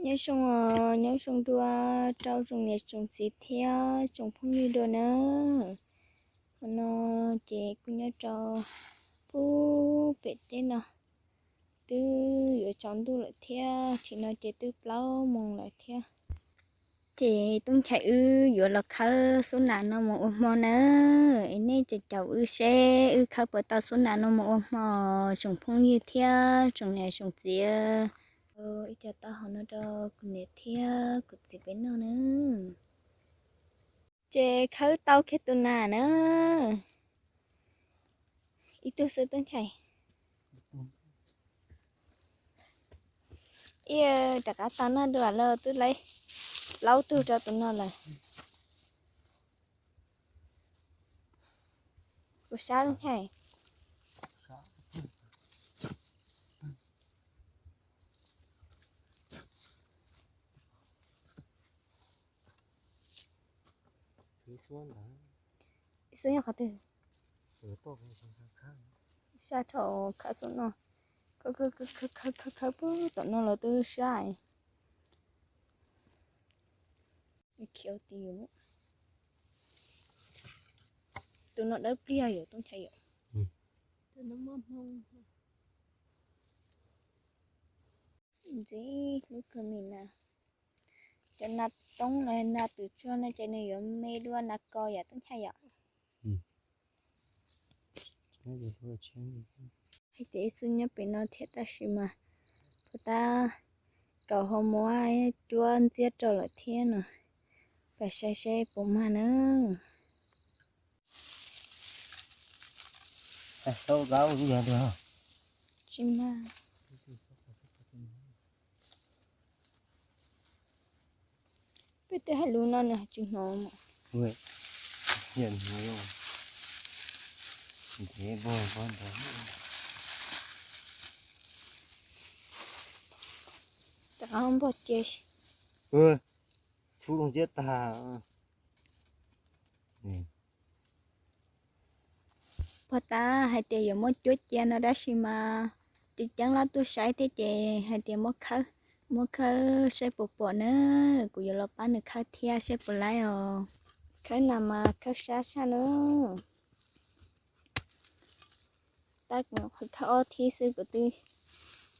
Nyob zoo os, nyob zoo dua rau tsoom niam tsoom txiv thiab tsoom phooj ywg dua na. Qhov no ces kuj nyob rau pub pem teb no, twb yuav tsaus ntuj lawm thiab, tsim no ces twb plaub moos lawm thiab. Ces Tub Nchais wb yuav los khawb xub nas no mus ua hmo na. Es nej caum caum wb seb wb khawb puas tau xub nas no mus ua hmo, tsoom phooj ywg thiab tsoom niam tsoom txiv. Ib co taub hau no rau kuv niam thiab kuv txiv peb noj na. Ces khawb tau kiag tus nas na. Ib tug xwb Tub Nchais. Ib, rov qab tau noj dua lawm, twb laib plaub tug rau tus no lawm. Kuv sab Tub Nchais. Ib xub yog qhov twg? Sab rau khawb xub no, khawb khawb khawb puag tom no los twb sab. Khiav ti. Tus no dawb pliag yom Tub Nchais yom. Ntxim hlub kawg li na. Cov nas roob los nas twm tsuag no ces nws yuav me dua nas kos yom Tub Nchais yom. Hais tias ib xub nyob pem no thiab tab sis mas puas tab kaum hau muab cuab ntxiab rau lawm thiab no. Pais saib seb puas mag na. Tsis mag. Peb twb hais lus no nws tsis hnov. Rov qab npog cia. Txhub ntxiab tag. Puag ta hais tias yuav muab cuab cia no tab sis mas ceev ceev los tuaj saib thiab ces hais tias muab khawb, muab khawb saib puas pom na. Kuv yuav los pab nws khawb thiab saib puas laib os. Khawb nas mas khawb sab sab na. Tab kuv nyuam qhuav khawb ob thib xwb kuv twb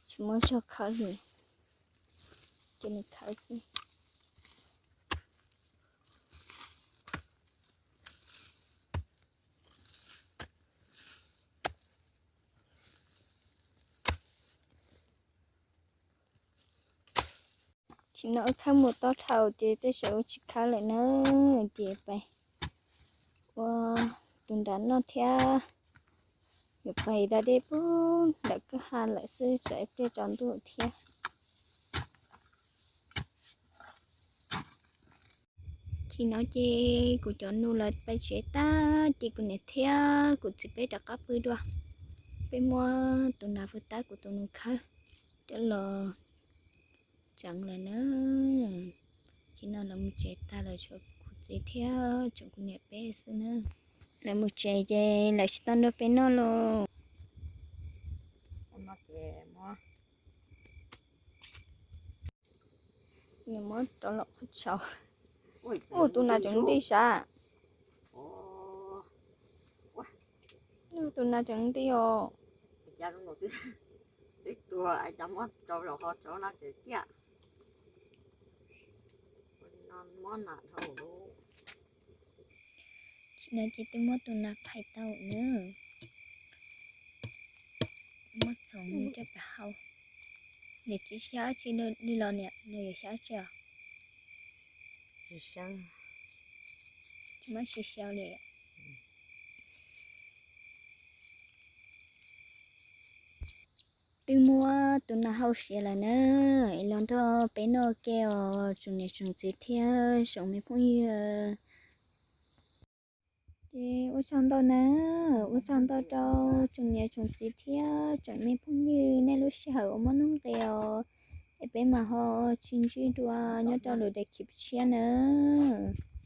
tsis muaj zog khawb li, ces nws khawb xwb. Tsis no wb khawb mus tob dhau ces tej zaum wb tsis khawb lawm na, ces pais ua tus nram noj thiab. Yuav pais da dej pub ntawm kwj ha lawm xwb tsam ib pliag tsaus ntuj thiab. Tsis no ces kuv cov nus lawv pais tsev tag ces kuv niam thiab kuv txiv peb rov qab pw dua. Peb muab tus nas pw tab kuv tus nus khawb coj los tseev lawm na. Tsis no lawv mus tsev tag lawm tshuav kuv txiv thiab tseem kuv niam peb xwb na. Lawv mus tsev ces lawv tsis tau nrog peb noj lauj. Nws muab rov los qhov tshauv. Ua tus nas tseem nti sav. Tus nas tseem nti os. Tsis no ces twb muab tus nas phais tau na. Muab txhoov coj pem hau. Niam tsis xyaw dab tsi li los niam, nws yuav xyaw dab tsi os? Tsis muab tsis xyaw li. Twb muab tus nas hau siav lawm na, es los nrog peb noj ke os tsoom niam tsoom txiv thiab tsoom me phooj ywg. Ces ua tsaug ntau na, ua tsaug ntau rau tsoom niam tsoom txiv thiab tsoom me phooj ywg nej lub sij hawm uas muaj nuj nqis os, es peb mam ho tsis ntsib dua nyob rau lwm daim clip tshiab na.